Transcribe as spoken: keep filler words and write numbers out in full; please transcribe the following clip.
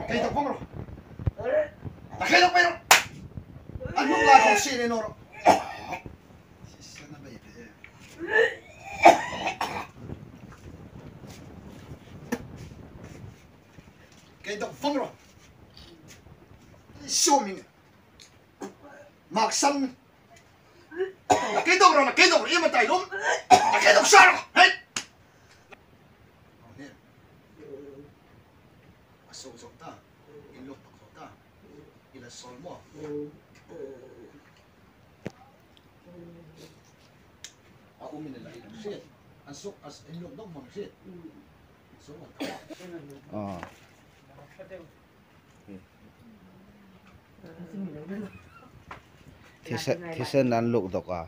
Kei dok vong ro. Ta kei dok pei ro. An hnung lai khawm sie ni naw ro. Kei dok vong ro. Suo mi. Maksan. Kei dok ro, kei dok ro, i ma tai lum. Kei dok sa ro. Hei. A so zong ta. In lok tak ta. I la sol mo. A um in la i la si. An so, as in lok dok mo si. So ta. Ah. Thisen, thisen an luk dok a.